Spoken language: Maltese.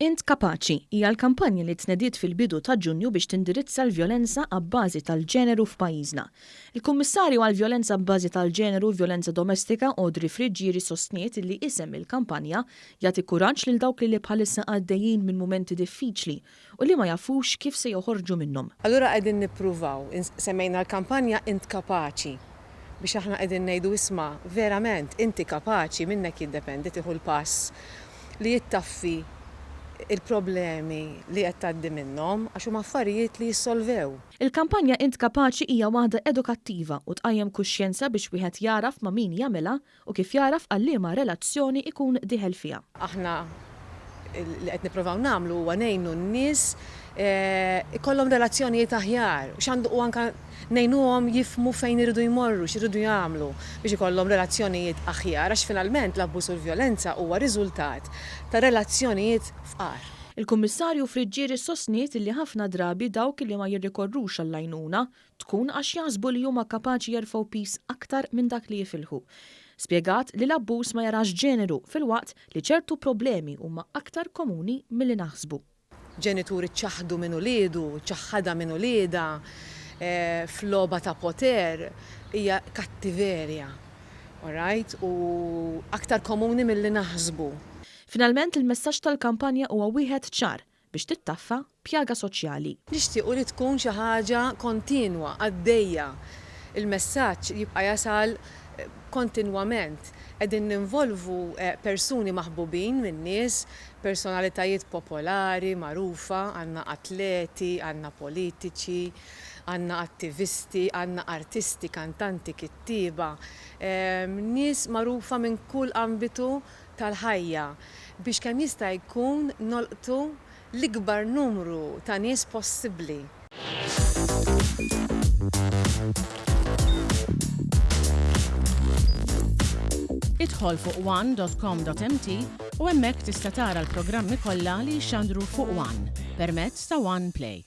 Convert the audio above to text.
Int Kapaċi hija l-kampanja li tnediet fil-bidu ta' Ġunju biex tindirizza l-vjolenza abbażi tal-ġeneru f'pajjiżna. Il-Kummissarju għall-Vjolenza abbażi tal-Ġeneru u Vjolenza Domestika Audrey Friggieri sostniet li isem il-kampanja jagħti kuraġġ lil dawk li li bħalissa għaddejjin minn mumenti diffiċli u li ma jafux kif se joħorġu minnhom. Allura qegħdin nippruvaw, semmejna l-kampanja Int Kapaċi biex aħna qegħdin ngħidu isma' verament inti kapaċi minnek jiddependi tieħu l-pass li jittaffi l-problemi li qed tgħaddi minnhom għax huma affarijiet li jissolvew. Il-kampanja Int Kapaċi hija waħda edukattiva u tqajjem kuxjenza biex wieħed jagħraf ma' min jagħmilha u kif jagħraf għal liema relazzjoni ikun dieħel fiha. Aħna li qed nipprovaw nagħmlu huwa ngħinu n-nies ikollhom relazzjonijiet aħjar u x'għandu u anke ngħinuhom jifhmu fejn iridu jmorru, x'iridu jagħmlu biex ikollhom relazzjonijiet aħjar għax finalment l-abbuż u l-vjolenza huwa riżultat ta' relazzjonijiet fqar. Il-Kummissarju Friggieri sostniet li ħafna drabi dawk li ma jirrikorrux għall-għajnuna tkun għax jaħsbu li huma kapaċi jerfgħu piż aktar minn dak li jifilħu. Spjegat li l-abbuż ma jarax ġeneru filwaqt li ċertu problemi huma aktar komuni milli naħsbu. Ġenitur iċċaħħdu minn uliedu, ċaħħadha minn uliedha f'logħba ta' poter hija kattiverja, alright, u aktar komuni milli naħsbu. Finalment il-messaġġ tal-kampanja huwa wieħed ċar, biex tittaffa pjaga soċjali. Nixtiequ li tkun xi ħaġa kontinwa, għaddejja. Il-messaġġ jibqa' jasal kontinwament. Qegħdin ninvolvu persuni maħbubin min-nies, personalitajiet popolari, magħrufa, għandna atleti, għandna politiċi, għandna attivisti, għandna artisti, kantanti, kittieba, nies magħrufa minn kull ambitu tal-ħajja biex kemm jista' jkun nolqtu l-ikbar numru ta' nies possibbli. Idħol fuq one dot com dot mt u hemmhekk tista' tara l-programmi kollha li jixxandru fuq one permezz ta' One Play.